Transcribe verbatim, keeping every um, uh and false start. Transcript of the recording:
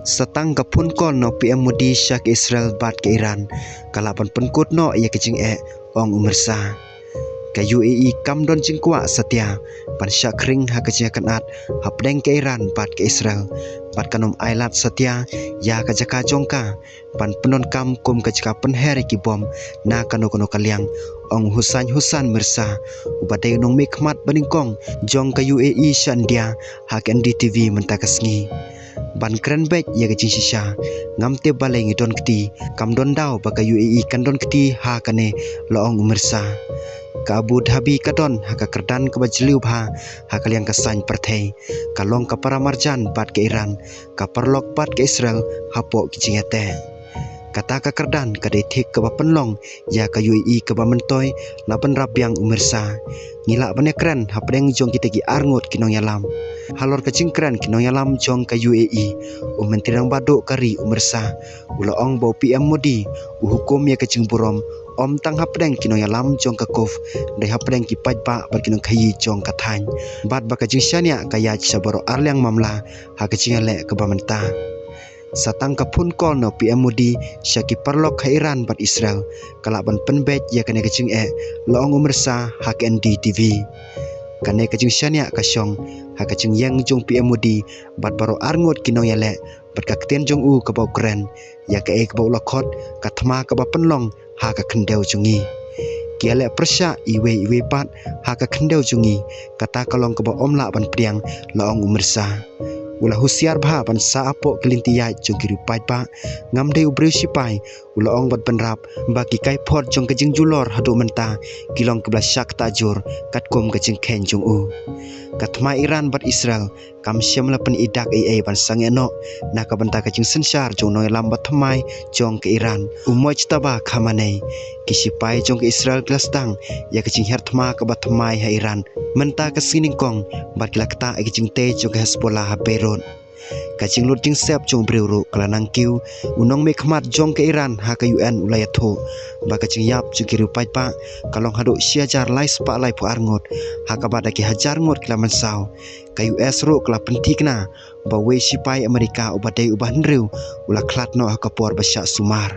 Sa tang ka phone call na u P M Modi sha ka Israel bad ka Iran ka lah ban pynkut noh ïa ka jingeh, ong u Mirza. Ka U A E kam don jingkwah satia ban shah khring ha ka jingïakynad hapdeng ka Iran bad ka Israel, bad kan ym ailad satia ïa ka jaka jong ka ban pyndonkam kum ka jaka pynher ïa ki bom na kano kano ka liang, ong u Hussain Hassan Mirza, uba dei u nongmihkhmat banyngkong jong ka U A E sha India, ha ka N D T V mynta ka sngi. Ban kren beit ïa ka jingshisha, ngam tip balei ngi don kti, kam don daw ba ka U A E kan don kti ha kane, la ong u Mirza. Ka Abu Dhabi ka don ha ka kyrdan kaba jylliew bha ha ka liang ka saiñ pyrthei. Ka long ka paramarjan bad ka Iran, ka paralok bad ka Israel hapoh ki jingïateh. Kata ka kyrdan ka dei thik kaba pynlong ïa ka U A E kaba myntoi, la bynrap biang u Mirza. Ngi lah ban ïakren hapdeng jong kita ki arngut ki nongïalam. Halor ka jingkren ki nongïalam jong ka U A E, u Myntri Rangbah Duh ka ri u Mirza u la ong ba u P M Modi u hukum ïa ka jingburom ym tang hapdeng ki nongïalam jong ka Gulf, dei hapdeng ki paidbah bad ki nongkhaïi jong ka thaiñ, bad ba ka jingshaniah ka ïaid sha baroh arliang mamla ha ka jingïaleh kaba mynta. Sa tang ka phone call na u P M Modi sha ki paralok ha Iran bad Israel ka lah ban pynbeit ïa kane ka jingeh, la ong u Mirza ha ka N D T V. Kane ka jingshaniah ka shong ha ka jingïeng jong u P M Modi bad baroh arngut ki nongïaleh bad ka ktien jong u kaba u kren ïa kaei kaba u la khot ka thma kaba pynlong ha ka khyndew jong ngi. Ki ïaleh pyrshah iwei iwei pat ha ka khyndew jong ngi, kata ka long kaba ym lah ban pdiang, la ong u Mirza. U la husiar bha ban sah hapoh ki lynti ïaid jong ki riew paidbah, ngam dei u briew shipai, u la ong bad bynrap ba ki kaiphod jong ka jingjulor haduh mynta ki long kiba la shah ktah jur katkum ka jingkheiñ jong u. Ka thma Iran bad Israel kam shym la pyni dak ei ei ban sangeh noh na ka bynta ka jingsynshar jong u nongïalam ba thymmai jong ka Iran, u Mojtaba Khamenei. Ki shipai jong ka Israel ki la sdang ïa ka jinghiar thma kaba thymmai ha Iran mynta ka sngi nyngkong, bad ki la ktah ïa ka jingtei jong ka Hezbollah ha Beirut. Ka jinglut jingsep jong u briew ruh ka la nang kiew. U nongmihkhmat jong ka Iran ha ka U N u la ïathuh ba ka jingïap jong ki riew paidbah ka long haduh shi hajar lai spah laiphew arngut, ha kaba da ki hajar ngut ki la mynsaw. Ka U S ruh ka la pynthikna ba uwei shipai Amerika uba dei uba hynriew u la khlad noh ha ka por ba shah sumar.